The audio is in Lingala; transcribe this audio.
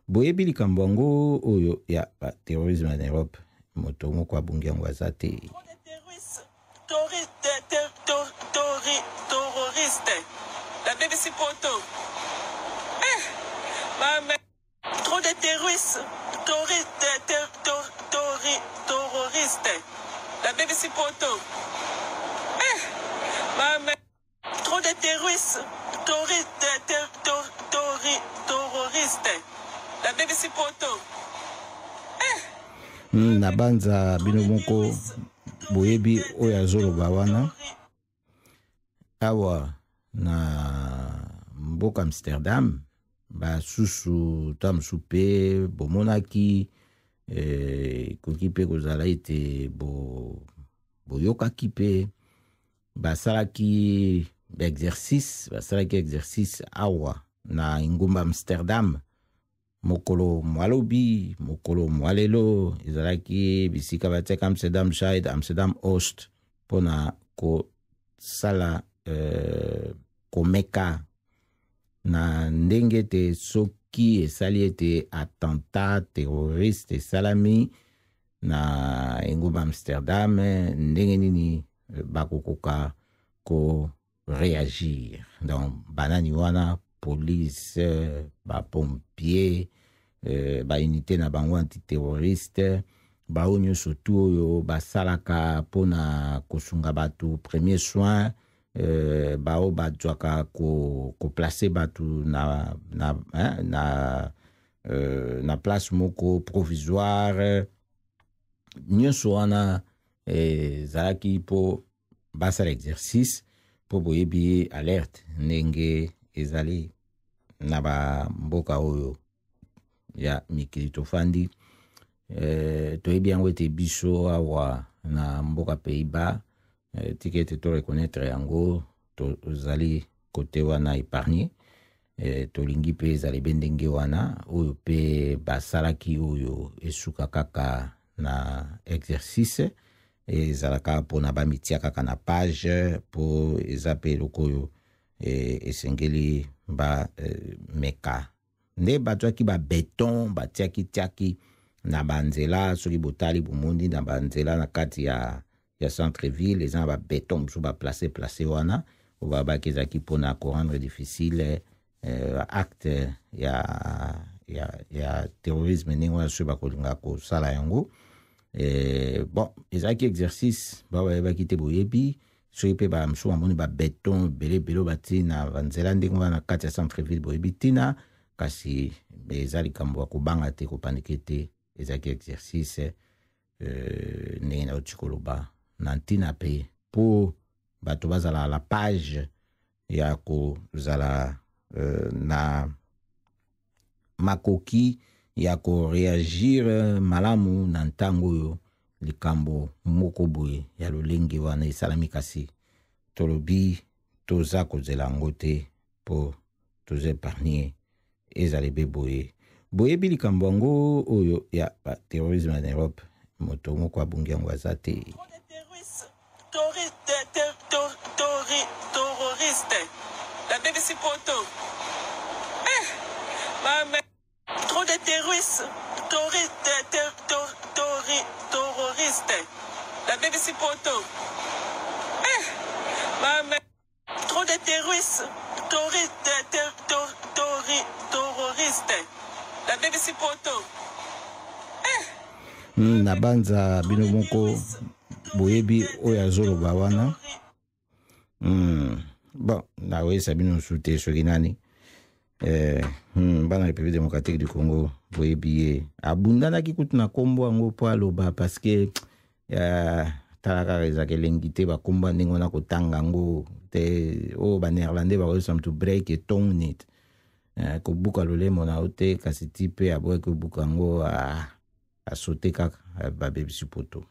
Boyebi likambo yango oyo ya ba terrorisme na Europe, moto moko abungi yango aza te. Terroriste nabebisi poto eh, mama trop de terroristes terroriste nabebisi poto eh, mama trop de terroristes terroriste nabebisi poto eh. Nabanza bino moko boyebi oyo azoloba wana. Awa na mboka Amsterdam, basusu ta mosusu mpe bomonaki, ekoki mpe kozala ete boyokaki mpe basalaki baexercice, basalaki exercice awa na engumba Amsterdam mokolo mwa lobi, mokolo mwa lelo. Ezalaki bisika batiaki Amsterdam Zuid, Amsterdam Oost, mpona kosala komeka na ndenge ete soki esali ete attentat terroriste esalami na engumba Amsterdam, ndenge nini bakokoka ko réagir. Donc banani wana, police, bapompier, baunité na bango antiterroriste, bao nyonso tu oyo basalaka mpona kosunga bato premier soin, bao bazwaka koplace bato na, hein, na place moko provisoire. Nyonso wana ezalaki mpo basala exercice, mpo boyebi alerte ndenge ezali na bamboka oyo ya mikili tofandi. Toyebi yango ete biso awa na mboka Pays-Bas, tika ete toreconnaître yango, tozali kote wana épargne. Tolingi mpe ezala ebe ndenge wana oyo mpe basalaki oyo esuka kaka na exercice, ezalaka mpona bamitia kaka na page, mpo eza mpe eloko oyo esengeli bameka. Nde bazwaki babeton, batiaki tiaki na banzela. Soki botali, bomoni na banzela na kati ya centre ville eza na babeton mosusu baplace place wana, oyo babaki ezalaki mpona korendre difficile acte ya terrorisme ndenge wana soki bakolinga kosala yango. Bon, ezalaki exercice, bao bayebaki te. Boyebi, soki mpe bamosusu bamoni babeton ebele ebele oyo batie na banzela ndenge wana na kati ya centre ville, boyebi ntina. Kasi eza likambo ya kobanga te, kopaniquer te, ezalaki exercice, ndenge nauti koloba, na ntina mpe mpo bato bazala la page ya kozala na makoki ya koreagir malamu na ntango oyo likambo moko boye ya lolenge wana esalami. Kasi tolobi toza kozela yango te, mpo toza épargne, ezala ebe boye. Boyebi likambo yango oyo ya baterrorisme na Europe, moto moko abungi yango aza te. Terroriste nabebisi poto eh, mama trop de terroristes terroriste nabebisi poto eh, mama trop de terroristes terroriste nabebisi poto eh. Nabanza bino moko boyebi oyo azoloba wana. Bon, nakoyesa bino mosusu te soki nani. Bana République démocratique du Congo, boyebi ye, abundanaki kutu na nkombo yango mpo aloba, parce que tala kaka, ezalaka elengi te bakombo ya ndenge wana kotanga yango te. Oyo banéerlandais bakoyesa motu breek je tong niet, kobuka lolemo na yo te. Kasi ti mpe aboyaki kobuka yango, asote kaka, babebisi poto.